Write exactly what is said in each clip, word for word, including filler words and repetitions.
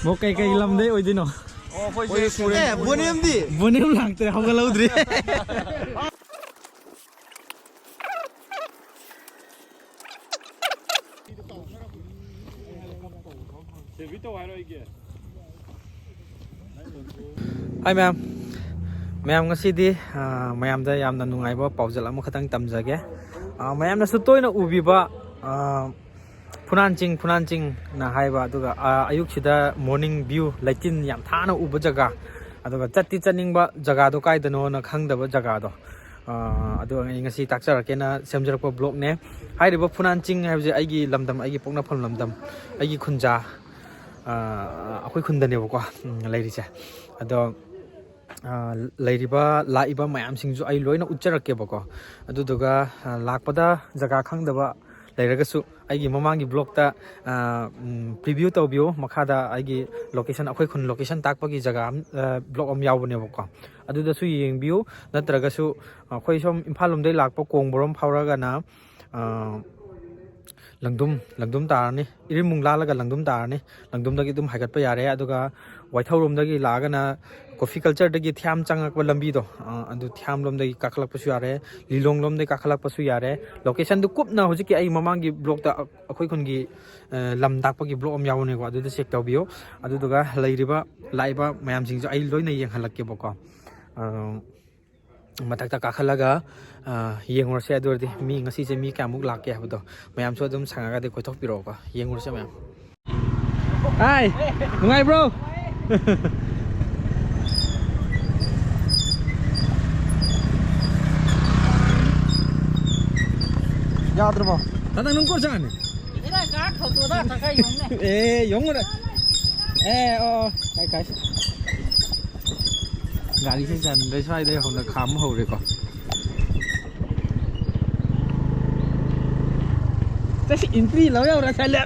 ꯃꯣ ꯀꯩ ꯀꯩ ꯂꯝꯗꯩ ꯑꯣꯏꯗꯣꯏꯅꯣ? ꯑꯦ, ꯕꯣꯅꯦꯝꯗꯤ? ꯕꯣꯅꯦꯝ ꯂꯥꯛꯇ꯭ꯔꯦ, ꯍꯧꯒꯠꯍꯧꯗ꯭ꯔꯤ꯫ ꯍꯥꯏ ꯃꯌꯥꯝ꯫ ꯃꯌꯥꯝ, ꯉꯁꯤꯗꯤ, ꯑ, ꯃꯌꯥꯝꯗ ꯌꯥꯝꯅ ꯅꯨꯡꯉꯥꯏꯕ ꯄꯥꯎꯖꯦꯜ ꯑꯃꯈꯛꯇꯪ ꯇꯝꯖꯒꯦ꯫ ꯑ, ꯃꯌꯥꯝꯅꯁꯨ ꯇꯣꯏꯅ ꯎꯕꯤꯕ, ꯑ, ꯐꯨꯅꯥꯟ ꯆꯤꯡ, ꯐꯨꯅꯥꯟ ꯆꯤꯡꯅ ꯍꯥꯏꯕ, ꯑꯗꯨꯒ, ꯑ, ꯑꯌꯨꯛꯁꯤꯗ morning view, ꯂꯩꯆꯤꯟ ꯌꯥꯝ ꯊꯥꯅ ꯎꯕ ꯖꯒꯥ, ꯑꯗꯨꯒ ꯆꯠꯇꯤ ꯆꯠꯅꯤꯡꯕ ꯖꯒꯥꯗꯣ ꯀꯥꯏꯗꯅꯣꯅ ꯈꯪꯗꯕ ꯖꯒꯥꯗꯣ, ꯑ, ꯑꯗꯣ ꯑꯩ ꯉꯁꯤ ꯇꯥꯛꯆꯔꯛꯀꯦꯅ ꯁꯦꯝꯖꯔꯛꯄ vlogꯅꯦ꯫ ꯍꯥꯏꯔꯤꯕ ꯐꯨꯅꯥꯟ ꯆꯤꯡ ꯍꯥꯏꯕꯁꯦ ꯑꯩꯒꯤ ꯂꯝꯗꯝ, ꯑꯩꯒꯤ ꯄꯣꯛꯅꯐꯝ ꯂꯝꯗꯝ, ꯑꯩꯒꯤ ꯈꯨꯟꯖꯥ, ꯑ, ꯑꯩꯈꯣꯏ ꯈꯨꯟꯗꯅꯦꯕꯀꯣ, ꯎꯝ, ꯂꯩꯔꯤꯁꯦ꯫ ꯑꯗꯣ ꯑ, ꯂꯩꯔꯤꯕ, ꯂꯥꯛꯏꯕ ꯃꯌꯥꯝꯁꯤꯡꯁꯨ ꯑꯩ ꯂꯣꯏꯅ ꯎꯠꯆꯔꯛꯀꯦꯕꯀꯣ꯫ ꯑꯗꯨꯗꯨꯒ, ꯑ, ꯂꯥꯛꯄꯗ ꯖꯒꯥ ꯈꯪꯗꯕ ꯂꯩꯔꯒꯁꯨ ꯑꯩꯒꯤ ꯃꯃꯥꯡꯒꯤ vlogꯇ, ꯑ, ꯎꯝ, preview ꯇꯧꯕꯤꯌꯨ꯫ ꯃꯈꯥꯗ ꯑꯩꯒꯤ location, ꯑꯩꯈꯣꯏ ꯈꯨꯟ location ꯇꯥꯛꯄꯒꯤ ꯖꯒꯥ ꯑꯃ, ꯑ, vlog ꯑꯃ ꯌꯥꯎꯕꯅꯦꯕꯀꯣ꯫ ꯑꯗꯨꯗꯁꯨ ꯌꯦꯡꯕꯤꯌꯨ꯫ ꯅꯠꯇ꯭ꯔꯒꯁꯨ ꯑꯩꯈꯣꯏ ꯁꯣꯝ ꯏꯝꯐꯥꯜ ꯂꯣꯝꯗꯒꯤ ꯂꯥꯛꯄ ꯀꯣꯡꯕꯔꯣꯝ ꯐꯥꯎꯔꯒꯅ, ꯑ, ꯂꯪꯗꯨꯝ, ꯂꯪꯗꯨꯝ ꯇꯥꯔꯅꯤ꯫ ꯏꯔꯤꯜꯃꯨꯡ ꯂꯥꯜꯂꯒ ꯂꯪꯗꯨꯝ ꯇꯥꯔꯅꯤ꯫ ꯂꯪꯗꯨꯝꯗꯒꯤ ꯑꯗꯨꯝ ꯍꯥꯏꯒꯠꯄ ꯌꯥꯔꯦ꯫ ꯑꯗꯨꯒ ꯋꯥꯏꯊꯧꯔꯣꯝꯗꯒꯤ ꯂꯥꯛꯑꯒꯅ coffee cultureꯗꯒꯤ ꯊꯤꯌꯥꯝ ꯆꯪꯉꯛꯄ ꯂꯝꯕꯤꯗꯣ, ꯑ, ꯑꯗꯨ ꯊꯤꯌꯥꯝꯂꯣꯝꯗꯒꯤ ꯀꯥꯈꯠꯂꯛꯄꯁꯨ ꯌꯥꯔꯦ, ꯂꯤꯂꯣꯡꯂꯣꯝꯗꯒꯤ ꯀꯥꯈꯠꯂꯛꯄꯁꯨ ꯌꯥꯔꯦ꯫ Locationꯗꯨ ꯀꯨꯞꯅ ꯍꯧꯖꯤꯛꯀꯤ ꯑꯩ ꯃꯃꯥꯡꯒꯤ vlogꯇ ꯑ-, ꯑꯩꯈꯣꯏ ꯈꯨꯟꯒꯤ, ꯑ, ꯂꯝ ꯇꯥꯛꯄꯒꯤ vlog ꯑꯃ ꯌꯥꯎꯕꯅꯦꯀꯣ, ꯑꯗꯨꯗ check ꯇꯧꯕꯤꯌꯨ꯫ ꯑꯗꯨꯗꯨꯒ ꯂꯩꯔꯤꯕ, ꯂꯥꯛꯏꯕ ꯃꯌꯥꯝꯁꯤꯡꯁꯨ ꯑꯩ ꯂꯣꯏꯅ ꯌꯦꯡꯍꯜꯂꯛꯀꯦꯕꯀꯣ꯫ ꯑ, ꯃꯊꯛꯇ ꯀꯥꯈꯠꯂꯒ, ꯑ, ꯌꯦꯡꯉꯨꯔꯁꯦ꯫ ꯑꯗꯨ ꯑꯣꯏꯔꯗꯤ ꯃꯤ ꯉꯁꯤꯁꯦ ꯃꯤ ꯀꯌꯥꯃꯨꯛ ꯂꯥꯛꯀꯦ ꯍꯥꯏꯕꯗꯣ ꯃꯌꯥꯝꯁꯨ ꯑꯗꯨꯝ ꯁꯪꯉꯒꯗꯤ ꯀꯣꯏꯊꯣꯛꯄꯤꯔꯛꯑꯣꯀꯣ, ꯌꯦꯡꯉꯨꯔꯁꯦ ꯃꯌꯥꯝ꯫ ꯍꯥꯏ, ꯅꯨꯡꯉꯥꯏꯕ꯭ꯔꯣ? ꯌꯥꯗ꯭ꯔꯕꯣ? ꯇꯥꯗ, ꯅꯪ ꯀꯣꯏ ꯆꯠꯂꯅꯤ? ꯑꯦ, ꯌꯦꯡꯉꯨꯔꯦ꯫ ꯑꯦ, ꯑꯣ, ꯑꯣ꯫ ꯀꯥꯏ, ꯀꯥꯏ꯫ ꯒꯥꯔꯤꯁꯦ ꯆꯟꯗ꯭ꯔꯦ, ꯁ꯭ꯋꯥꯏꯗ ꯍꯧꯅ ꯈꯥꯝꯕ ꯍꯧꯔꯦꯀꯣ꯫ ꯆꯠꯁꯤ, entry ꯂꯧ ꯌꯧꯔ ꯆꯠꯂꯦ꯫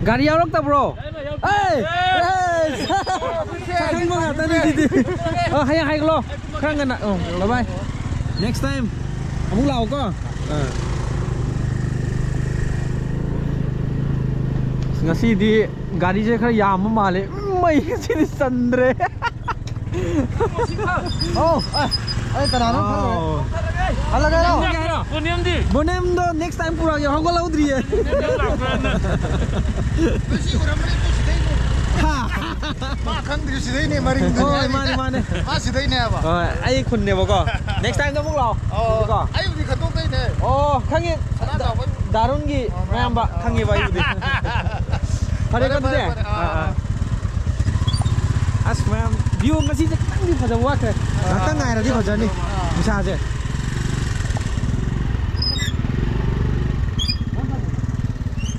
ꯒꯥꯔꯤ ꯌꯥꯎꯔꯛꯇꯕ꯭ꯔꯣ? ꯑꯩ! ꯑꯩ! ꯑ, ꯍꯌꯦꯡ ꯍꯥꯏꯒꯂꯣ, ꯈꯔ ꯉꯟꯅ꯫ ꯑ, bye bye. Next time ꯑꯃꯨꯛ ꯂꯥꯛꯑꯣꯀꯣ꯫ ꯑ꯫ ꯑꯁ, ꯉꯁꯤꯗꯤ ꯒꯥꯔꯤꯁꯦ ꯈꯔ ꯌꯥꯝꯕ ꯃꯥꯜꯂꯦ꯫ ꯎꯝ, ꯃꯩ ꯉꯁꯤꯗꯤ ꯆꯟꯗ꯭ꯔꯦ꯫ ꯑꯧ, ꯑ, ꯑꯩ ꯀꯅꯥꯅꯣ ꯈꯪꯗ꯭ꯔꯦ꯫ ꯑꯧ꯫ ꯍꯜꯂꯒꯦꯔꯣ? ꯄꯨꯅꯦꯝꯗꯤ? ꯕꯣꯅꯦꯝꯗꯣ next time ꯄꯨꯔꯛꯑꯒꯦ, ꯍꯧꯒꯠꯍꯧꯗ꯭ꯔꯤꯌꯦ꯫ ꯉꯁꯤ ꯎꯔꯝꯕꯅꯤ, ꯑꯗꯨ ꯁꯤꯗꯩꯅꯦ꯫ ꯍꯥ? ꯃꯥ ꯈꯪꯗ꯭ꯔꯤ, ꯁꯤꯗꯩꯅꯦ, ꯃꯔꯤꯡꯗꯅꯦ꯫ ꯍꯣꯏ, ꯃꯥꯅꯦ, ꯃꯥꯅꯦ꯫ ꯃꯥ ꯁꯤꯗꯩꯅꯦ ꯍꯥꯏꯕ꯫ ꯍꯣꯏ, ꯑꯩ ꯈꯨꯟꯅꯦꯕꯀꯣ꯫ Next time ꯗ ꯑꯃꯨꯛ ꯂꯥꯛꯑꯣ꯫ ꯑꯣ, ꯑꯗꯨꯗꯤꯀꯣ꯫ ꯑꯩꯕꯨꯗꯤ ꯈꯟꯗꯣꯛꯇꯩꯅꯦ꯫ ꯑꯣ, ꯈꯪꯉꯦ꯫ ꯁꯅꯥ ꯆꯥꯎꯕ꯫ ꯗꯥꯔꯨꯟꯒꯤ ꯑꯣ, ꯃꯌꯥꯝꯕ ꯃꯌꯥꯝꯕ꯫ ꯈꯪꯉꯦꯕ ꯑꯩꯕꯨꯗꯤ꯫ ꯐꯔꯦꯀꯣ, ꯐꯔꯦ, ꯑꯗꯨꯗꯤ? ꯐꯔꯦ, ꯐꯔꯦ꯫ ꯑꯥ, ꯑꯥ, ꯑꯥ꯫ ꯑꯁ, ꯃꯌꯥꯝ, view ꯉꯁꯤꯁꯦ ꯈꯤꯇꯪꯗꯤ ꯐꯖꯕ ꯋꯥꯠꯈ꯭ꯔꯦ꯫ ꯉꯥꯛꯇꯪ ꯉꯥꯏꯔꯗꯤ ꯐꯖꯅꯤ, ꯑꯥ, ꯅꯨꯡꯁꯥꯁꯦ꯫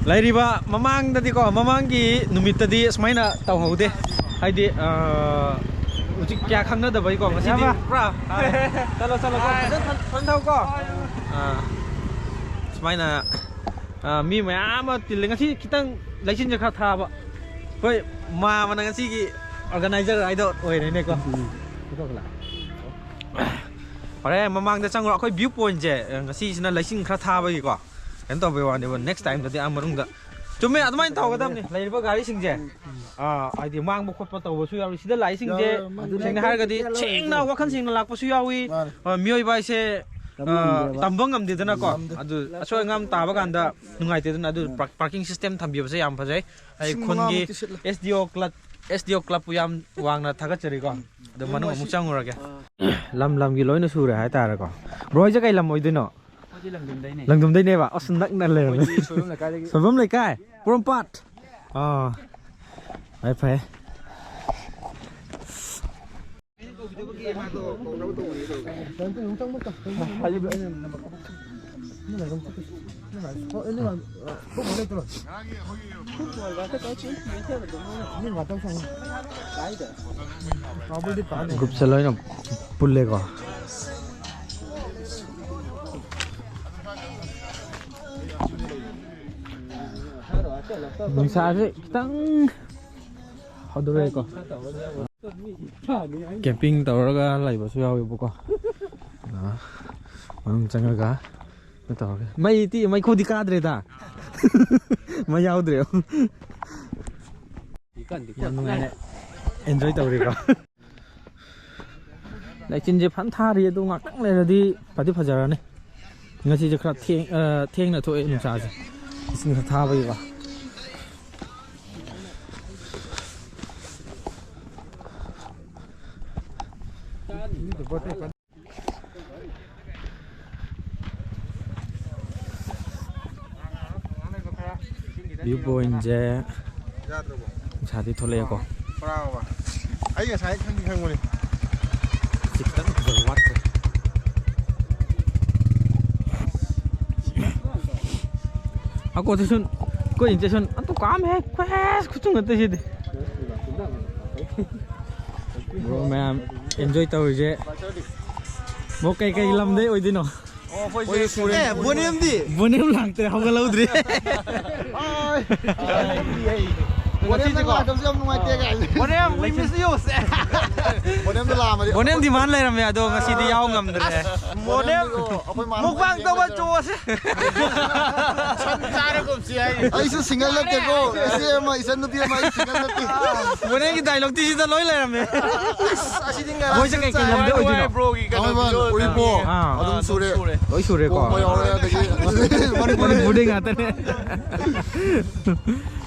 ꯂꯩꯔꯤꯕ ꯃꯃꯥꯡꯗꯗꯤꯀꯣ, ꯃꯃꯥꯡꯒꯤ ꯅꯨꯃꯤꯠꯇꯗꯤ ꯁꯨꯃꯥꯏꯅ ꯇꯧꯍꯧꯗꯦ꯫ ꯍꯥꯏꯗꯤ, ꯑ, ꯍꯧꯖꯤꯛ ꯀꯌꯥ ꯈꯪꯅꯗꯕꯩꯀꯣ, ꯉꯁꯤꯗꯤ ꯏꯌꯥꯝꯕ꯫ ꯄꯨꯔꯥ, ꯑ, ꯆꯠꯂꯣ, ꯆꯠꯂꯣ, ꯀꯣ꯫ ꯐꯖꯅ ꯐꯝ-, ꯐꯝꯊꯧꯀꯣ꯫ ꯑ, ꯁꯨꯃꯥꯏꯅ, ꯑ, ꯃꯤ ꯃꯌꯥꯝ ꯑꯃ ꯇꯤꯜꯂꯦ꯫ ꯉꯁꯤ ꯈꯤꯇꯪ ꯂꯩꯆꯤꯟꯁꯦ ꯈꯔ ꯊꯥꯕ꯫ ꯑꯩꯈꯣꯏ ꯃꯥꯝꯃꯅ ꯉꯁꯤꯒꯤ organizer ꯍꯥꯏꯗꯣ ꯑꯣꯏꯔꯦꯅꯦꯀꯣ꯫ ꯎꯝ꯫ ꯍꯣꯔꯦꯟ ꯃꯃꯥꯡꯗ ꯆꯪꯉꯨꯔꯣ꯫ ꯑꯩꯈꯣꯏ view point ꯁꯦ, ꯑ, ꯉꯁꯤꯁꯤꯅ ꯂꯩꯆꯤꯟ ꯈꯔ ꯊꯥꯕꯒꯤꯀꯣ, ꯀꯩꯅꯣ ꯇꯧꯕꯩ ꯋꯥꯅꯦꯕ꯫ Next time ꯗꯗꯤ ꯑꯥ ꯃꯅꯨꯡꯗ꯫ ꯆꯨꯝꯃꯦ, ꯑꯗꯨꯃꯥꯏꯅ ꯇꯧꯒꯗꯕꯅꯤ꯫ ꯂꯩꯔꯤꯕ ꯒꯥꯔꯤꯁꯤꯡꯁꯦ, ꯑꯥ, ꯍꯥꯏꯗꯤ ꯃꯥꯡꯕ ꯈꯣꯠꯄ ꯇꯧꯕꯁꯨ ꯌꯥꯎꯔꯤ꯫ ꯁꯤꯗ ꯂꯥꯛꯏꯁꯤꯡꯁꯦ, ꯌꯥꯎꯋꯦ, ꯃꯥꯅꯦ꯫ ꯁꯦꯡꯅ ꯍꯥꯏꯔꯒꯗꯤ, ꯁꯦꯡꯅ ꯋꯥꯈꯜ ꯁꯦꯡꯅ ꯂꯥꯛꯄꯁꯨ ꯌꯥꯎꯏ꯫ ꯃꯥꯅꯦ꯫ ꯑ, ꯃꯤꯑꯣꯏꯕ ꯍꯥꯏꯁꯦ, ꯇꯝꯕ ꯑ, ꯉꯝꯗꯦꯕ꯫ ꯇꯝꯕ ꯉꯝꯗꯦꯗꯅꯀꯣ꯫ ꯉꯝꯗꯦ꯫ ꯑꯗꯨ ꯑꯁꯣꯏ ꯑꯉꯥꯝ ꯇꯥꯕ ꯀꯥꯟꯗ ꯅꯨꯡꯉꯥꯏꯇꯦꯗꯅ꯫ ꯑꯗꯨ ꯎꯝ꯫ ꯄꯥꯔ-, parking system ꯊꯝꯕꯤꯕꯁꯦ ꯌꯥꯝ ꯐꯖꯩ꯫ ꯑꯩ ꯂꯤꯁꯤꯡ ꯈꯨꯟꯒꯤ ꯃꯉꯥꯃꯨꯛꯇꯤ ꯁꯤꯠꯂꯦ꯫ S D O club, S D O club ꯄꯨ ꯌꯥꯝ ꯋꯥꯡꯅ ꯊꯥꯒꯠꯆꯔꯤꯀꯣ꯫ ꯑꯗꯨ ꯃꯅꯨꯡ ꯑꯃꯨꯛ ꯆꯪꯉꯨꯔꯒꯦ꯫ ꯂꯝ ꯂꯝꯒꯤ ꯂꯣꯏꯅ ꯁꯨꯔꯦ ꯍꯥꯏꯇꯥꯔꯦꯀꯣ꯫ Bro ꯍꯣꯏꯁꯦ ꯀꯩ ꯂꯝ ꯑꯣꯏꯗꯣꯏꯅꯣ? ꯑꯩꯈꯣꯏꯗꯤ ꯂꯪꯗꯤꯡꯗꯩꯅꯦ꯫ ꯂꯪꯗꯨꯝꯗꯩꯅꯦꯕ? ꯑꯁ, ꯅꯛꯅ ꯂꯩꯔꯝꯃꯦ꯫ ꯑꯩꯈꯣꯏꯗꯤ ꯁꯣꯏꯕꯝ ꯂꯩꯀꯥꯏꯗꯒꯤ꯫ ꯁꯣꯏꯕꯝ ꯂꯩꯀꯥꯏ? ꯄꯣꯔꯣꯝꯄꯥꯠ? ꯑꯥ꯫ ꯐꯩ, ꯐꯩ꯫ Group ꯁꯦ ꯂꯣꯏꯅ ꯄꯨꯜꯂꯦꯀꯣ꯫ ꯅꯨꯡꯁꯥꯁꯦ ꯈꯤꯇꯪ ꯍꯧꯗꯣꯔꯦꯀꯣ꯫ ꯀꯦꯝꯄꯤꯡ ꯇꯧꯔꯒ ꯂꯩꯕꯁꯨ ꯌꯥꯎꯋꯦꯕꯀꯣ꯫ ꯑꯥ, ꯃꯅꯨꯡ ꯆꯪꯉꯒ ꯀꯩꯅꯣ ꯇꯧꯔꯒ ꯃꯩꯗꯤ, ꯃꯩꯈꯨꯗꯤ ꯀꯥꯗ꯭ꯔꯦꯗ꯫ ꯃꯩ ꯌꯥꯎꯗ꯭ꯔꯦ꯫ ꯌꯥꯝ ꯅꯨꯡꯉꯥꯏꯅ ꯑꯦꯟꯖꯣꯏ ꯇꯧꯔꯤꯀꯣ꯫ ꯂꯩꯆꯤꯟꯁꯦ ꯐꯟ ꯊꯥꯔꯤ, ꯑꯗꯨ ꯉꯥꯛꯇꯪ ꯂꯩꯔꯗꯤ ꯐꯗꯤ ꯐꯖꯔꯅꯤ꯫ ꯉꯁꯤꯁꯦ ꯈꯔ ꯊꯦꯡ-, ꯑ, ꯊꯦꯡꯅ ꯊꯣꯛꯑꯦ ꯅꯨꯡꯁꯥꯁꯦ, ꯂꯩꯆꯤꯟ ꯈꯔ ꯊꯥꯕꯒꯤꯀꯣ꯫ View pointꯁꯦ ꯌꯥꯗ꯭ꯔꯕꯣ? ꯅꯨꯡꯁꯥꯗꯤ ꯊꯣꯛꯂꯛꯑꯦꯀꯣ꯫ ꯄꯨꯔꯥ ꯑꯩ ꯉꯁꯥꯏ ꯈꯪꯗꯤ ꯈꯪꯕꯅꯤ꯫ ꯁꯤ ꯈꯤꯇꯪ ꯐꯖꯕ ꯋꯥꯠꯈ꯭ꯔꯦ꯫ ꯑꯀꯣ ꯁꯦꯁꯟ, ꯑꯩꯈꯣꯏ ꯁꯦꯁꯟ ꯑꯟꯇ ꯀꯥꯝꯃꯦ꯫ ꯈ꯭ꯋꯦꯁ ꯈꯨꯆꯨ ꯅꯠꯇꯦ ꯁꯤꯗꯤ꯫ Bro ꯃꯌꯥꯝ enjoy ꯇꯧꯔꯤꯁꯦ꯫ Bro ꯀꯩ ꯀꯩ ꯂꯝꯗꯩ ꯑꯣꯏꯗꯣꯏꯅꯣ? ꯑꯦ, ꯕꯣꯅꯦꯝꯗꯤ? ꯕꯣꯅꯦꯝ ꯂꯥꯛꯇ꯭ꯔꯦ, ꯍꯧꯒꯠꯍꯧꯗ꯭ꯔꯤ꯫ ꯕꯣꯅꯦꯝ ꯅꯪ ꯂꯥꯛꯇꯕꯁꯦ ꯌꯥꯝ ꯅꯨꯡꯉꯥꯏꯇꯦ, guys꯫ ꯕꯣꯅꯦꯝ, we miss you꯫ ꯕꯣꯅꯦꯝꯗꯣ ꯂꯥꯛꯑꯝꯃꯗꯤ ꯕꯣꯅꯦꯝ demand ꯂꯩꯔꯝꯃꯦ, ꯑꯗꯣ ꯉꯁꯤꯗꯤ ꯌꯥꯎ ꯉꯝꯗ꯭ꯔꯦ꯫ ꯕꯣꯅꯦꯝ ꯕꯣꯅꯦꯝꯗꯣ ꯑꯩꯈꯣꯏ ꯃꯥꯅ ꯃꯨꯛꯕꯥꯡ ꯇꯧꯕ ꯆꯣꯁꯦ꯫ ꯁꯟ ꯆꯥꯔꯒꯨꯝꯁꯤ ꯍꯥꯏꯔꯤ꯫ ꯑꯩꯁꯨ single ꯅꯠꯇꯦꯀꯣ, ꯏꯆꯦ ꯑꯃ, ꯏꯆꯟ ꯅꯨꯄꯤ ꯑꯃ, ꯑꯩ single ꯅꯠꯇꯦ꯫ ꯕꯣꯅꯦꯝꯒꯤ dialogueꯇꯤ ꯁꯤꯗ ꯂꯣꯏ ꯂꯩꯔꯝꯃꯦ꯫ ꯑꯁ, ꯑꯁꯤꯗꯤ ꯉꯔꯥꯡ ꯃꯣꯏꯁꯦ ꯀꯩ ꯀꯩ ꯂꯝꯗꯩ ꯑꯣꯏꯗꯣꯏꯅꯣ? ꯊꯥꯡꯃꯩꯕꯟ, ꯎꯔꯤꯄꯣꯛ, ꯑꯥ꯫ ꯑꯗꯨꯝ ꯁꯨꯔꯦ꯫ ꯂꯣꯏ ꯁꯨꯔꯦꯀꯣ꯫ ꯄꯣꯛꯄ ꯌꯥꯎꯔꯦ, ꯑꯗꯒꯤ ꯃꯅꯤꯄꯨꯔꯤ꯫ ꯃꯅꯤꯄꯨꯔꯗꯩ ꯉꯥꯛꯇꯅꯦ꯫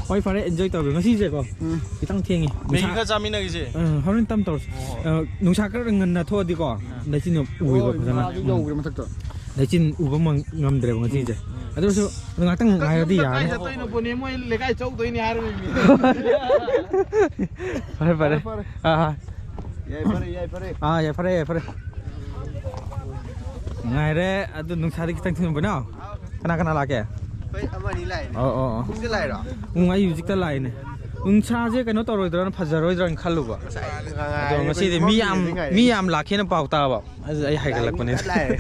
ꯍꯣꯏ, ꯐꯔꯦ, enjoy ꯇꯧꯔꯣ ꯉꯁꯤꯁꯦꯀꯣ꯫ ꯎꯝ꯫ ꯈꯤꯇꯪ ꯊꯦꯡꯉꯤ꯫ ꯃꯦꯒꯤ ꯅꯨꯡꯁꯥ ꯈꯔ ꯆꯥꯃꯤꯟꯅꯈꯤꯁꯦ꯫ ꯑ, ꯍꯣꯔꯦꯟ ꯇꯞ ꯇꯧꯔꯁꯤ꯫ ꯍꯣꯏ, ꯍꯣꯏ꯫ ꯑ, ꯅꯨꯡꯁꯥ ꯈꯔ ꯉꯟꯅ ꯊꯣꯛꯑꯗꯤꯀꯣ, ꯑꯥ꯫ ꯂꯩꯆꯤꯟꯗꯣ ꯎꯏꯕ ꯐꯖꯅ꯫ ꯃꯥꯁꯨ ꯌꯧꯈ꯭ꯔꯦ ꯃꯊꯛꯇ꯫ ꯂꯩꯆꯤꯟ ꯎꯕ ꯉꯝꯗ꯭ꯔꯦꯕ ꯉꯁꯤꯁꯦ꯫ ꯎꯝ꯫ ꯑꯗꯨ ꯑꯣꯏꯔꯁꯨ ꯑꯗꯨ ꯉꯥꯛꯇꯪ ꯉꯥꯏꯔꯗꯤ ꯌꯥꯔꯅꯤ꯫ ꯀꯥꯏ ꯆꯠꯇꯣꯏꯅꯣ? ꯕꯣꯅꯦ ꯃꯣꯏ ꯂꯩꯀꯥꯏ ꯆꯧꯗꯣꯏꯅꯤ ꯍꯥꯏꯔꯝꯃꯤ꯫ ꯐꯔꯦ, ꯐꯔꯦ꯫ ꯐꯔꯦ, ꯐꯔꯦ꯫ ꯑꯥ, ꯑꯥ꯫ ꯌꯥꯏ, ꯐꯔꯦ, ꯌꯥꯏ, ꯐꯔꯦ꯫ ꯑꯥ, ꯌꯥꯏ, ꯐꯔꯦ, ꯌꯥꯏ, ꯐꯔꯦ꯫ ꯉꯥꯏꯔꯦ꯫ ꯑꯗꯨ ꯅꯨꯡꯁꯥꯗꯤ ꯈꯤꯇꯪ ꯊꯤꯟꯕꯅꯣ꯫ ꯀꯅꯥ ꯀꯅꯥ ꯂꯥꯛꯀꯦ? ꯑꯩꯈꯣꯏ ꯑꯃ ꯑꯅꯤ ꯂꯥꯛꯏꯅꯦ꯫ ꯑꯣ, ꯑꯣ, ꯑꯣ꯫ ꯍꯧꯖꯤꯛꯇ ꯂꯥꯛꯏꯔꯣ? ꯎꯝ, ꯑꯩ ꯍꯧꯖꯤꯛꯇ ꯂꯥꯛꯏꯅꯦ꯫ ꯅꯨꯡꯁꯥꯁꯦ ꯀꯩꯅꯣ ꯇꯧꯔꯣꯏꯗ꯭ꯔꯥꯅ, ꯐꯖꯔꯣꯏꯗ꯭ꯔꯥꯅ ꯈꯜꯂꯨꯕ꯫ ꯉꯁꯥꯏ ꯑꯗꯣ ꯉꯁꯤꯗꯤ ꯃꯤ ꯌꯥꯝ, ꯃꯤ ꯌꯥꯝ ꯂꯥꯛꯀꯦꯅ ꯄꯥꯎ ꯇꯥꯕ꯫ ꯑꯗꯨꯗ ꯑꯩ ꯍꯥꯏꯒꯠꯂꯛꯄꯅꯦ꯫ ꯂꯥꯛꯑꯦ꯫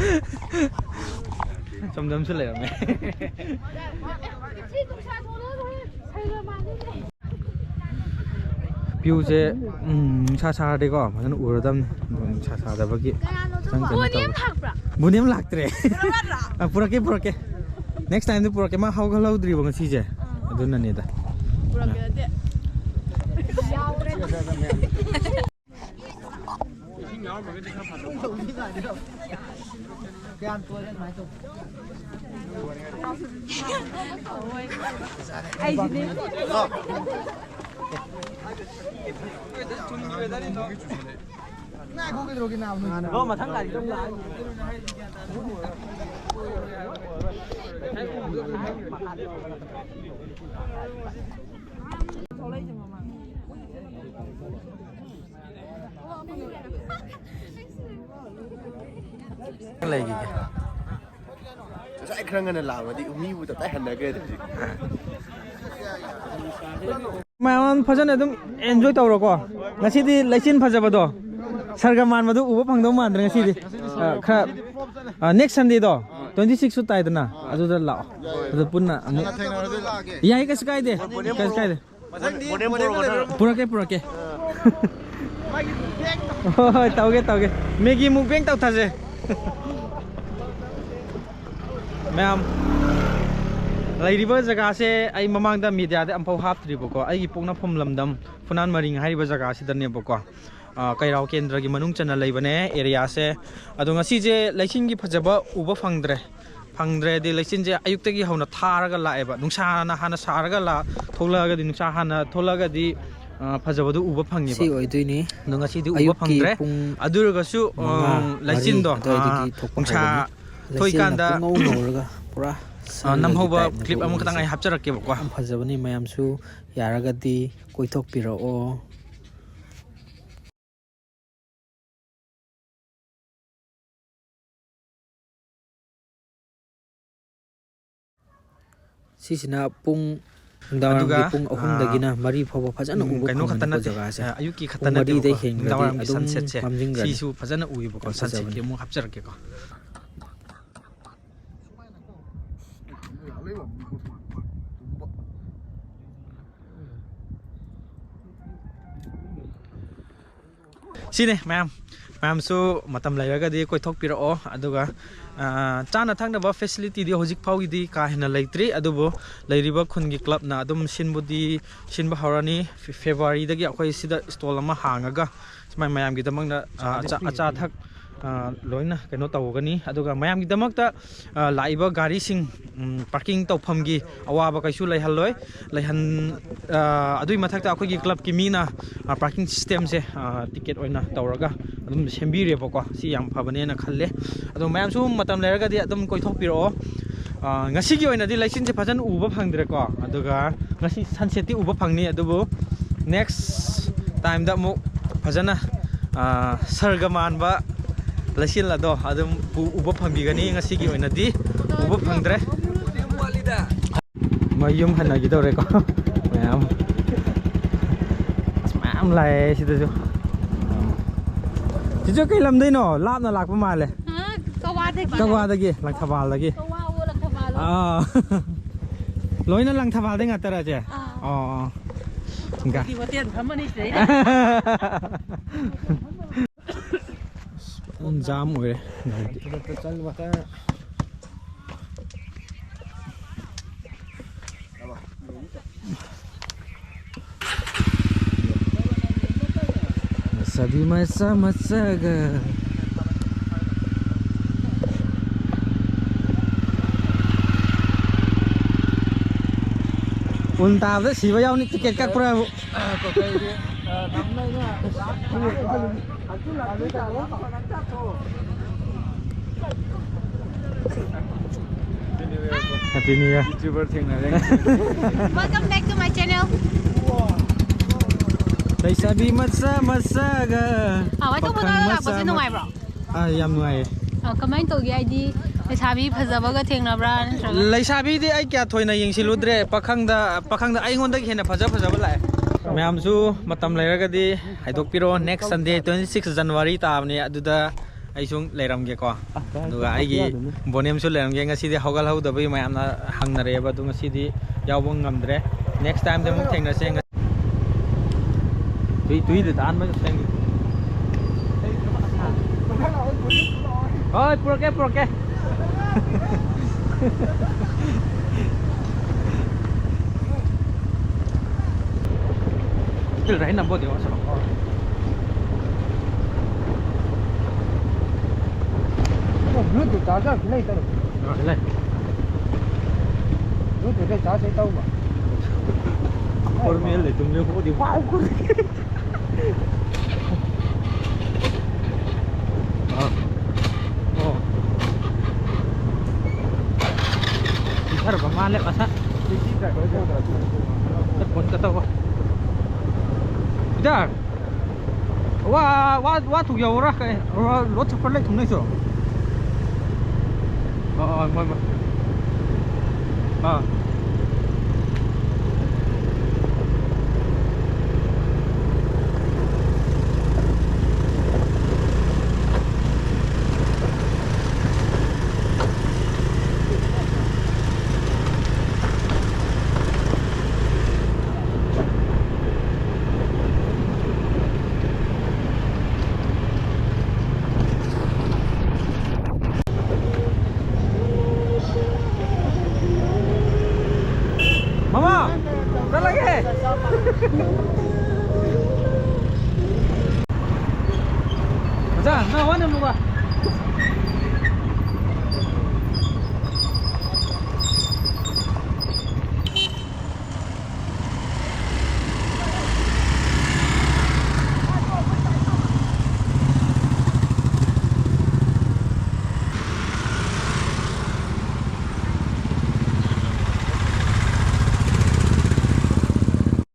ꯆꯝꯖꯝꯁꯨ ꯂꯩꯔꯝꯃꯦ꯫ ꯁꯤ ꯅꯨꯡꯁꯥ ꯊꯣꯛꯂꯛꯑꯔꯣꯏ꯫ ꯁꯩꯔ ꯃꯥꯜꯂꯤꯅꯦ꯫ ꯚ꯭ꯌꯨꯁꯦ, ꯎꯝ, ꯅꯨꯡꯁꯥ ꯁꯥꯔꯗꯤꯀꯣ ꯐꯖꯅ ꯎꯔꯗꯝꯅꯤ꯫ ꯑꯗꯣ ꯅꯨꯡꯁꯥ ꯁꯥꯗꯕꯒꯤ ꯆꯪꯗꯅ ꯕꯣꯅꯤ ꯑꯃ ꯇꯧꯔꯦ꯫ ꯂꯥꯛꯄ꯭ꯔꯥ? ꯕꯣꯅꯤ ꯑꯃ ꯂꯥꯛꯇ꯭ꯔꯦ꯫ ꯄꯨꯔꯛꯑꯣ ꯅꯠꯇ꯭ꯔꯥ? ꯑ, ꯄꯨꯔꯛꯀꯦ, ꯄꯨꯔꯛꯀꯦ꯫ Next timeꯗꯤ ꯄꯨꯔꯛꯀꯦ꯫ ꯃꯥ ꯍꯧꯒꯠꯍꯧꯗ꯭ꯔꯤꯕ ꯉꯁꯤꯁꯦ꯫ ꯑꯗꯨꯅꯅꯦꯗ꯫ ꯄꯨꯔꯛꯀꯦ ꯅꯠꯇꯦ꯫ ꯂꯩꯈꯤꯒꯦ꯫ ꯉꯁꯥꯏ ꯈꯔ ꯉꯟꯅ ꯂꯥꯛꯑꯝꯃꯗꯤ ꯃꯤꯕꯨ ꯇꯞꯇꯥꯏ ꯍꯟꯅꯈ꯭ꯔꯦ ꯍꯧꯖꯤꯛ꯫ ꯃꯌꯥꯝ ꯐꯖꯅ ꯑꯗꯨꯝ enjoy ꯇꯧꯔꯣꯀꯣ꯫ ꯉꯁꯤꯗꯤ ꯂꯩꯆꯤꯟ ꯐꯖꯕꯗꯣ, ꯁꯔꯒ ꯃꯥꯟꯕꯗꯣ ꯎꯕ ꯐꯪꯗꯧ ꯃꯥꯟꯗ꯭ꯔꯦ ꯉꯁꯤꯗꯤ꯫ ꯑ, ꯈꯔ, ꯑ, next Sundayꯗꯣ, twenty sixꯁꯨ ꯇꯥꯏꯗꯅ, ꯑꯗꯨꯗ ꯂꯥꯛꯑꯣ꯫ ꯑꯗꯨ ꯄꯨꯟꯅ ꯑꯃꯨꯛ ꯌꯥꯏ, ꯀꯩꯁꯨ ꯀꯥꯏꯗꯦ, ꯀꯩꯁꯨ ꯀꯥꯏꯗꯦ꯫ ꯄꯨꯔꯛꯀꯦ, ꯄꯨꯔꯛꯀꯦ꯫ ꯍꯣꯏ, ꯍꯣꯏ, ꯇꯧꯒꯦ, ꯇꯧꯒꯦ꯫ Maggi mukbang ꯇꯧꯊꯁꯦ꯫ ꯃꯌꯥꯝ, ꯂꯩꯔꯤꯕ ꯖꯒꯥꯁꯦ ꯑꯩ ꯃꯃꯥꯡꯗ mediaꯗ ꯑꯝꯐꯥꯎ ꯍꯥꯞꯇ꯭ꯔꯤꯕꯀꯣ꯫ ꯑꯩꯒꯤ ꯄꯣꯛꯅꯐꯝ ꯂꯝꯗꯝ ꯐꯨꯅꯥꯟ ꯃꯔꯤꯡ ꯍꯥꯏꯔꯤꯕ ꯖꯒꯥꯁꯤꯗꯅꯦꯕꯀꯣ꯫ ꯑ, ꯀꯩꯔꯥꯎ ꯀꯦꯟꯗ꯭ꯔꯒꯤ ꯃꯅꯨꯡ ꯆꯟꯅ ꯂꯩꯕꯅꯦ areaꯁꯦ꯫ ꯑꯗꯣ ꯉꯁꯤꯁꯦ ꯂꯩꯆꯤꯟꯒꯤ ꯐꯖꯕ ꯎꯕ ꯐꯪꯗ꯭ꯔꯦ꯫ ꯐꯪꯗ꯭ꯔꯦꯗꯤ ꯂꯩꯆꯤꯟꯁꯦ ꯑꯌꯨꯛꯇꯒꯤ ꯍꯧꯅ ꯊꯥꯔꯒ ꯂꯥꯛꯑꯦꯕ꯫ ꯅꯨꯡꯁꯥꯅ ꯍꯥꯟꯅ ꯁꯥꯔꯒ ꯂꯥ-, ꯊꯣꯛꯂꯛꯑꯒꯗꯤ, ꯅꯨꯡꯁꯥ ꯍꯥꯟꯅ ꯊꯣꯛꯂꯛꯑꯒꯗꯤ, ꯑ, ꯐꯖꯕꯗꯨ ꯎꯕ ꯐꯪꯉꯦꯕ꯫ ꯁꯤ ꯑꯣꯏꯗꯣꯏꯅꯤ꯫ ꯑꯗꯣ ꯉꯁꯤꯗꯤ ꯎꯕ ꯑꯌꯨꯛꯀꯤ ꯐꯪꯗ꯭ꯔꯦ꯫ ꯄꯨꯡ ꯑꯗꯨ ꯑꯣꯏꯔꯒꯁꯨ, ꯃꯉꯥ, ꯑ, ꯃꯔꯤ ꯂꯩꯆꯤꯟꯗꯣ, ꯑ, ꯑꯗꯨꯋꯥꯏꯗꯒꯤ ꯊꯣꯛꯄ ꯅꯨꯡꯁꯥ ꯍꯧꯒꯅꯤ꯫ ꯂꯩꯆꯤꯟꯅ ꯊꯣꯛꯏꯀꯥꯟꯗ, ꯄꯨꯡꯉꯧ ꯉꯧꯔꯒ ꯄꯨꯔꯥ ꯑ, ꯁꯟ ꯅꯝꯍꯧꯕ ꯂꯩꯒꯤ typeꯅꯦꯀꯣ clip ꯑꯃꯈꯛꯇꯪ ꯎꯔꯤꯁꯦ꯫ ꯑꯩ ꯍꯥꯞꯆꯔꯛꯀꯦꯕꯀꯣ꯫ ꯌꯥꯝ ꯐꯖꯕꯅꯤ, ꯃꯌꯥꯝꯁꯨ ꯌꯥꯔꯒꯗꯤ ꯀꯣꯏꯊꯣꯛꯄꯤꯔꯛꯑꯣ꯫ ꯁꯤꯁꯤꯅ ꯄꯨꯡ, ꯅꯨꯡꯗꯥꯡꯋꯥꯏꯔꯝꯒꯤ ꯑꯗꯨꯒ, ꯄꯨꯡ ꯑꯍꯨꯝꯗꯒꯤꯅ ꯑ, ꯃꯔꯤ ꯐꯥꯎꯕ ꯐꯖꯅ ꯎꯝ, ꯎꯕ ꯀꯩꯅꯣ ꯈꯛꯇ ꯐꯪꯒꯅꯤꯀꯣ ꯅꯠꯇꯦ, ꯖꯒꯥꯁꯦ꯫ ꯑ, ꯑꯌꯨꯛꯀꯤ ꯈꯛꯇ ꯄꯨꯡ ꯃꯔꯤꯗꯩ ꯅꯠꯇꯦꯕꯀꯣ, ꯍꯦꯟꯈ꯭ꯔꯗꯤ ꯅꯨꯡꯗꯥꯡꯋꯥꯏꯔꯝꯒꯤ ꯑꯗꯨꯝ sunsetꯁꯦ ꯃꯝꯁꯤꯟꯈ꯭ꯔꯅꯤ꯫ ꯁꯤꯁꯨ ꯐꯖꯅ ꯎꯏꯌꯦꯕꯀꯣ, ꯌꯥꯝ ꯐꯖꯕꯅꯤ꯫ Sunsetꯀꯤ ꯑꯃꯨꯛ ꯍꯥꯞꯆꯔꯛꯀꯦꯀꯣ꯫ ꯁꯨꯃꯥꯏꯅꯀꯣ, ꯂꯥꯛꯂꯤꯕ ꯃꯤꯈꯨꯠ ꯇꯨꯝꯕ꯫ ꯁꯤꯅꯦ ꯃꯌꯥꯝ, ꯃꯌꯥꯝꯁꯨ ꯃꯇꯝ ꯂꯩꯔꯒꯗꯤ ꯀꯣꯏꯊꯣꯛꯄꯤꯔꯛꯑꯣ꯫ ꯑꯗꯨꯒ, ꯑ, ꯆꯥꯅ ꯊꯛꯅꯕ facilityꯗꯤ ꯍꯧꯖꯤꯛ ꯐꯥꯎꯒꯤꯗꯤ ꯀꯥ ꯍꯦꯟꯅ ꯂꯩꯇ꯭ꯔꯤ, ꯑꯗꯨꯕꯨ ꯂꯩꯔꯤꯕ ꯈꯨꯟꯒꯤ clubꯅ ꯑꯗꯨꯝ ꯁꯤꯟꯕꯨꯗꯤ ꯁꯤꯟꯕ ꯍꯧꯔꯅꯤ꯫ ꯐꯦ-, Februaryꯗꯒꯤ ꯑꯩꯈꯣꯏ ꯁꯤꯗ stall ꯑꯃ ꯍꯥꯡꯉꯒ ꯁꯨꯃꯥꯏꯅ ꯃꯌꯥꯝꯒꯤꯗꯃꯛꯅ, ꯑ, ꯑꯆꯥ-, ꯑꯆꯥ ꯑꯊꯛ, ꯑ, ꯂꯣꯏꯅ ꯀꯩꯅꯣ ꯇꯧꯒꯅꯤ꯫ ꯑꯗꯨꯒ ꯃꯌꯥꯝꯒꯤꯗꯃꯛꯇ, ꯑ, ꯂꯥꯛꯏꯕ ꯒꯥꯔꯤꯁꯤꯡ, ꯎꯝ, parking ꯇꯧꯐꯝꯒꯤ ꯑꯋꯥꯕ ꯀꯩꯁꯨ ꯂꯩꯍꯜꯂꯣꯏ꯫ ꯂꯩꯍꯟ-, ꯑ, ꯑꯗꯨꯒꯤ ꯃꯊꯛꯇ ꯑꯩꯈꯣꯏꯒꯤ clubꯀꯤ ꯃꯤꯅ, ꯑ, parking systemꯁꯦ, ꯑ, ticket ꯑꯣꯏꯅ ꯇꯧꯔꯒ ꯑꯗꯨꯝ ꯁꯦꯝꯕꯤꯔꯦꯕꯀꯣ꯫ ꯁꯤ ꯌꯥꯝ ꯐꯕꯅꯦꯅ ꯈꯜꯂꯦ꯫ ꯑꯗꯣ ꯃꯌꯥꯝꯁꯨ ꯃꯇꯝ ꯂꯩꯔꯒꯗꯤ ꯑꯗꯨꯝ ꯀꯣꯏꯊꯣꯛꯄꯤꯔꯛꯑꯣ꯫ ꯑ, ꯉꯁꯤꯒꯤ ꯑꯣꯏꯅꯗꯤ ꯂꯩꯆꯤꯟꯁꯦ ꯐꯖꯅ ꯎꯕ ꯐꯪꯗ꯭ꯔꯦꯀꯣ꯫ ꯑꯗꯨꯒ ꯉꯁꯤ sunsetꯇꯤ ꯎꯕ ꯐꯪꯅꯤ, ꯑꯗꯨꯕꯨ next timeꯗ ꯑꯃꯨꯛ ꯐꯖꯅ, ꯑ, ꯁꯔꯒ ꯃꯥꯟꯕ ꯂꯩꯆꯤꯜ ꯑꯗꯣ ꯑꯗꯨꯝ ꯎ-, ꯎꯕ ꯐꯪꯕꯤꯒꯅꯤ꯫ ꯉꯁꯤꯒꯤ ꯑꯣꯏꯅꯗꯤ ꯎꯕ ꯐꯪꯗ꯭ꯔꯦ꯫ ꯃꯌꯨꯝ ꯍꯟꯅꯈꯤꯗꯧꯔꯦꯀꯣ꯫ ꯃꯌꯥꯝ, ꯑꯁ, ꯃꯌꯥꯝ ꯂꯥꯛꯑꯦ ꯁꯤꯗꯁꯨ꯫ ꯆꯤꯆꯦ, ꯀꯩ ꯂꯝꯗꯩꯅꯣ? ꯂꯥꯞꯅ ꯂꯥꯛꯄ ꯃꯥꯜꯂꯦ꯫ ꯍꯥ? ꯀꯛꯋꯥꯗꯒꯤ꯫ ꯀꯛꯋꯥꯗꯒꯤ, ꯂꯪꯊꯕꯥꯜꯗꯒꯤ꯫ ꯀꯛꯋꯥ ꯑꯣ, ꯂꯪꯊꯕꯥꯜ ꯑꯣ꯫ ꯑꯥ꯫ ꯂꯣꯏꯅ ꯂꯪꯊꯕꯥꯜꯗꯩ ꯉꯥꯛꯇꯔ, ꯆꯦ? ꯑꯥ꯫ ꯑꯣ, ꯑꯣ꯫ ꯒ-, ꯑꯩꯈꯣꯏꯗꯤ ꯍꯣꯇꯦꯜ ꯐꯝꯃꯅꯤ ꯁꯤꯗꯩꯗ꯫ ꯑꯁ, ꯐꯖꯅ ꯖꯥꯝ ꯑꯣꯏꯔꯦ ꯂꯝꯕꯤ꯫ ꯂꯩꯁꯥꯕꯤ ꯃꯆꯥ ꯃꯆꯥꯒ꯫ ꯎꯟ ꯇꯥꯕꯗ ꯁꯤꯕ ꯌꯥꯎꯅꯤ, ticket ꯀꯛꯄ꯭ꯔꯥꯕꯨ꯫ Happy New Year꯫ YouTuber ꯊꯦꯡꯅꯔꯦ꯫ Welcome back to my channel. ꯂꯩꯁꯥꯕꯤ ꯃꯆꯥ ꯃꯆꯥꯒ ꯑꯥ, ꯋꯥꯏꯊꯧ ꯄꯥꯈꯪ ꯕꯣꯇꯥꯗ ꯃꯆꯥ ꯂꯥꯛꯄꯁꯦ ꯃ-, ꯅꯨꯡꯉꯥꯏꯕ꯭ꯔꯣ? ꯑꯥ, ꯌꯥꯝ ꯅꯨꯡꯉꯥꯏꯌꯦ꯫ ꯑꯥ, ꯀꯃꯥꯏꯅ ꯇꯧꯒꯦ? ꯍꯥꯏꯗꯤ ꯂꯩꯁꯥꯕꯤ ꯐꯖꯕꯒ ꯊꯦꯡꯅꯕ꯭ꯔꯥ ꯅꯠꯇ꯭ꯔꯒ? ꯂꯩꯁꯥꯕꯤꯗꯤ ꯑꯩ ꯀꯌꯥ ꯊꯣꯏꯅ ꯌꯦꯡꯁꯤꯜꯂꯨꯗ꯭ꯔꯦ꯫ ꯄꯥꯈꯪꯗ, ꯄꯥꯈꯪꯗ ꯑꯩꯉꯣꯟꯗꯒꯤ ꯍꯦꯟꯅ ꯐꯖ ꯐꯖꯕ ꯂꯥꯛꯑꯦ꯫ ꯃꯌꯥꯝꯁꯨ ꯃꯇꯝ ꯂꯩꯔꯒꯗꯤ ꯍꯥꯏꯗꯣꯛꯄꯤꯔꯣ꯫ Next Sunday, twenty six January ꯇꯥꯕꯅꯦ, ꯑꯗꯨꯗ ꯑꯩꯁꯨ ꯂꯩꯔꯝꯒꯦꯀꯣ꯫ ꯑꯗꯨꯒ ꯑꯩꯒꯤ ꯕꯣꯅꯦꯝꯁꯨ ꯂꯩꯔꯝꯒꯦ꯫ ꯉꯁꯤꯗꯤ ꯍꯧꯒꯠꯍꯧꯗꯕꯒꯤ ꯃꯌꯥꯝꯅ ꯍꯪꯅꯔꯛꯑꯦꯕ, ꯑꯗꯨ ꯉꯁꯤꯗꯤ ꯌꯥꯎꯕ ꯉꯝꯗ꯭ꯔꯦ꯫ Next timeꯗ ꯑꯃꯨꯛ ꯊꯦꯡꯅꯁꯦ꯫ ꯇꯨꯏ-, ꯇꯨꯏꯗ ꯇꯥꯍꯟꯕ ꯆꯪꯉꯤ꯫ ꯍꯣꯏ, ꯄꯨꯔꯛꯀꯦ, ꯄꯨꯔꯛꯀꯦ꯫ Still rahin na bodi wa soro. Bluetooth charger ꯂꯩ ꯇꯧꯔꯣ꯫ ꯑ, ꯂꯩ꯫ Bluetooth ꯂꯩ charge ꯍꯦꯛ ꯇꯧꯕ꯫ Formal ꯂꯩ ꯇꯨꯝꯂꯦ ꯕꯣꯗꯤ꯫ ꯋꯥꯎ! ꯑ꯫ ꯑꯣ꯫ ꯄꯤꯊꯔꯕ ꯃꯥꯜꯂꯦ ꯃꯁꯥ꯫ ꯐꯣꯟ ꯀ ꯇꯧꯕ꯫ ꯄꯤꯇꯔ! ꯋꯥ, ꯋꯥ, ꯋꯥ ꯊꯨꯛ ꯌꯥꯎꯔꯥ? ꯀꯩ, ꯋꯥ, ꯂꯣꯠ ꯁꯄꯔ ꯂꯩ ꯊꯨꯡꯅꯩꯁꯨ꯫ ꯑ, ꯑ, ꯃꯣꯏ, ꯃꯣꯏ꯫ ꯑ꯫ ꯃꯃꯥ, ꯆꯠꯂꯒꯦ꯫ ꯑꯣꯖꯥ, ꯅꯪ ꯋꯥꯅ ꯂꯨꯕ꯫